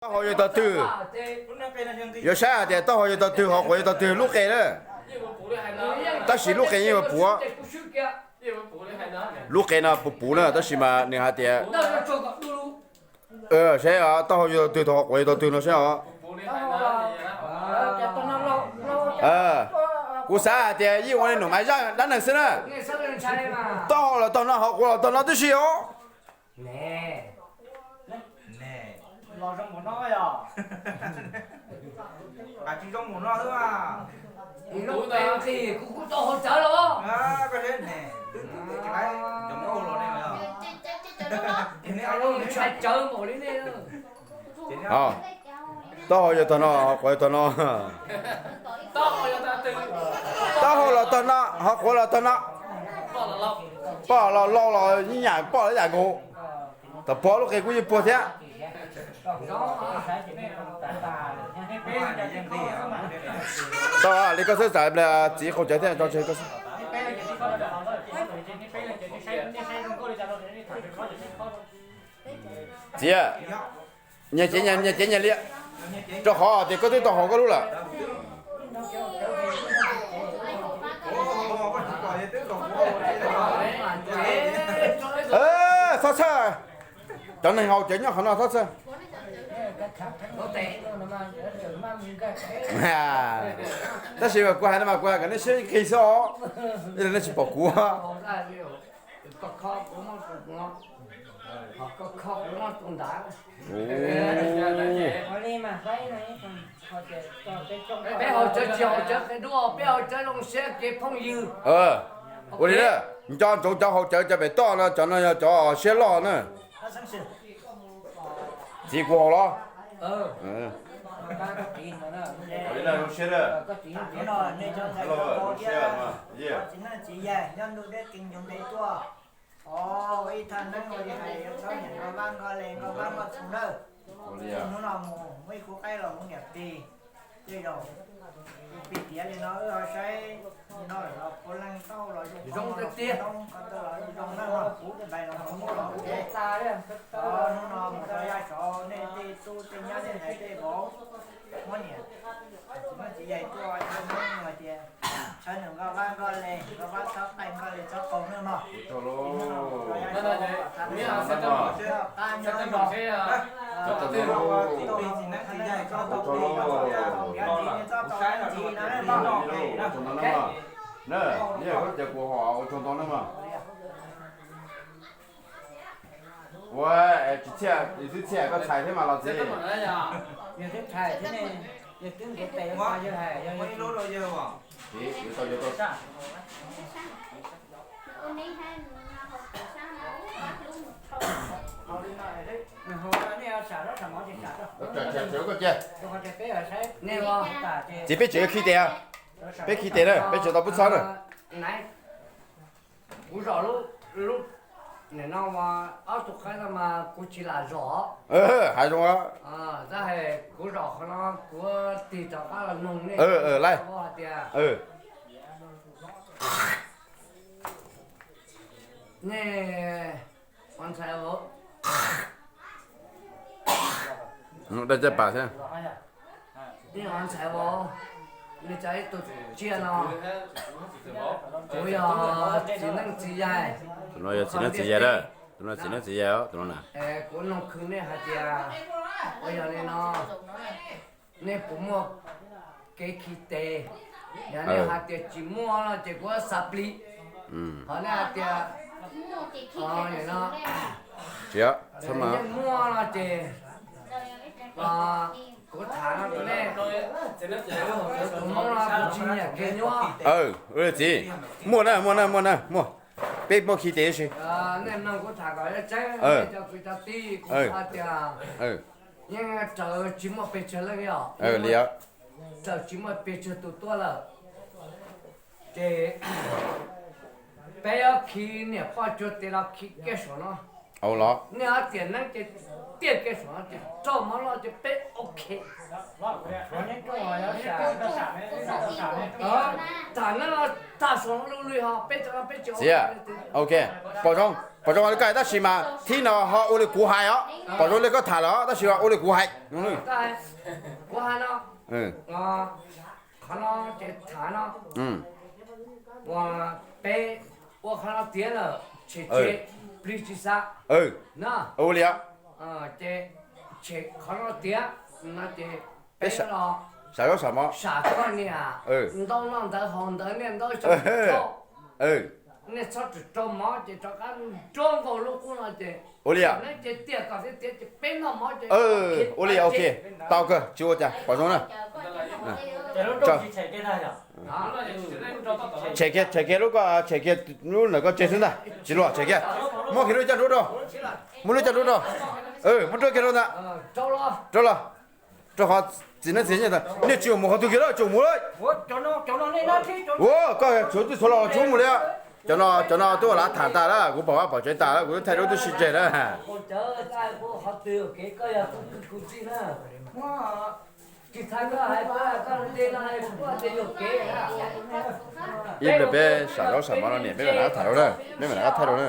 Taub hau yog tog twg? Yuav saib hais tias taub hau yog tog twg, hauv quav yog tog twg lub qe na. Tab sis lub qe yeej yuav puv. Lub qe no puv puv na, tab sis mas nws hais tias, saib os, taub hau yog tog twg, tog hauv quav yog tog twg no saib os. Kuv xav hais tias yeej ua li num maiv zaj dab neeg xwb na. Taub hau los tog no, hauv quav los tog no tib si os. Taub hau yog tog no, hauv quav yog tog no. Taub hau los tog no, hauv quav los tog no. Poj los lau los ib yam poj ib yam nkaus. Tam pov lub qe kuj yeej puag thiab. Tau li koj xwb, txav txiv qaug cawv thiab tso tseg koj xwb. Txiv, nyias cev nyias li, rau qhov tias koj twb tau haus koj lub lawm. Txhob txhawj, cov neeg haus cawv nyob qhov no txhob txhawj. Tab sis mas kuv hais no mas kuv hais kom nej siab nqig xwb os, nej tsis pom kuv. Peb haus cawv tsis haus cawv qe dub, peb haus cawv zoo siab kev phooj ywg. Ua li na, nco ntsoov cov haus cawv cov pem toj no, cov no yog cov siab loj na. Txiv kuv haus los. Ib thaj neeb ua li hais yuav txhob nyiam nkoj vab nkoj le nkoj vab nkoj txoov nawb. Hnub no mus muaj ib khub qaib los mus nyiam plig, tej zaum plig tiav li no wb ho saib no los puav leej tau los zoo tiag tiag, ko taw los zoo na, kuv ntais los mus los ua ke. Hnub no mus rau yav saud nej tej tub tej nyab tej ntxhais tej vauv muab niam txiv yaig tuaj hais tias tshawb nws nkoj vab nkoj le, nkoj vab txhob qaij nkoj le txhob qaug nawb mog. Ua, tsis txhiaj, yus twb txhiaj koj txhais thiab mas los txiv. Txiv, yuav tau yuav tau. Txiv, peb tseem yuav khi tes, peb khi tes na, peb tseem tau pub txhawb na. Kuv zom lub, lub, nim no mas ob tug qaib no mas kuv tsis lam zom. Hais zoo. Tab sis kuv zom qhov no kuv tig rov qab los nug nej, hais tias nej ua ntxhais, nej ua ntxhais, nej cov ib tug tsiaj no, kuv yog txiv neej txiv yaig. Tus no yog txiv neej txiv yaig, tus no txiv neej txiv yaig, tus no na. Kuv nug khwv nej hais tias, ua yog li no, nej puas muaj kev khi tes? Yog nej hais tias tsis muaj no ces kuv xav plig. Ho nej hais tias no, nej muaj no ces kuv tham no rau nej. Tus Hmoob no kuv tsis nyiam kev nyuaj. Txiv, muaj na, muaj na, muaj na, muaj. Peb muaj khi tes si. Nej mloog kuv tham kom tseeb, nej cov kwv cov tij, kuv hais tias yeej raws tsis muaj pes tsawg leej li os. Raws tsis muaj pes tsawg tus tuaj lawm. Ces peb yuav khi niam poj cuag tes los khi kiag saum no. Nej ob tiam neeb ces tiaj kiag saum no ces rau mov no ces peb ok. Tham neeb no tham saum no lug lug ho peb cov no peb tsis ok. Pom zoo. Pom zoo li koj hais tab sis mas thib no ho ua li kuv hais os, pom zoo li koj tham los tab sis ua li kuv hais. Kuv hais no, qhov no ces tham no, uas peb ua qhov no tiav lawm, tshem tshem, plig tsis xav na. Ua li os. Ces tshem qhov no tiav no ces peb los sam zaub sam mov, sam koj niam ntau no ntawd haus ntawd niaj ntau xyoo, niaj txhob rau mov ces rov qab nruab nkaus lub qub no ces ua li os. Ces tiag kom thiab tiav ces peb noj mov ces ua li os, ok. Tau kawg, tsis ua cas, pom zoo na. Tshem kiag, tshem kiag lub ko, tshem kiag lub ntawm koj tseg xwb ntag, tsis luag, tshem kiag. Muab kiag lub caj nruab rau, muab lub caj nruab rau, muab rau kiag rau ntawd. Rau los, rau qhov txiv neeb txiv yaig ntawd nej tsis mus qhov twg kiag lawm, tsis mus lawm. Ua koj tsuav twb txhua los tsis mus li. Cov no, cov no twb ua lav tham tas lawm, kuv pom vaj pom tsev tas lawm, kuv twb thaij duab twb sib tseg lawm. Ib pliag peb sam zaub sam mov no niam peb mam rov qab tham rau na, peb mam rov qab thaij rau na.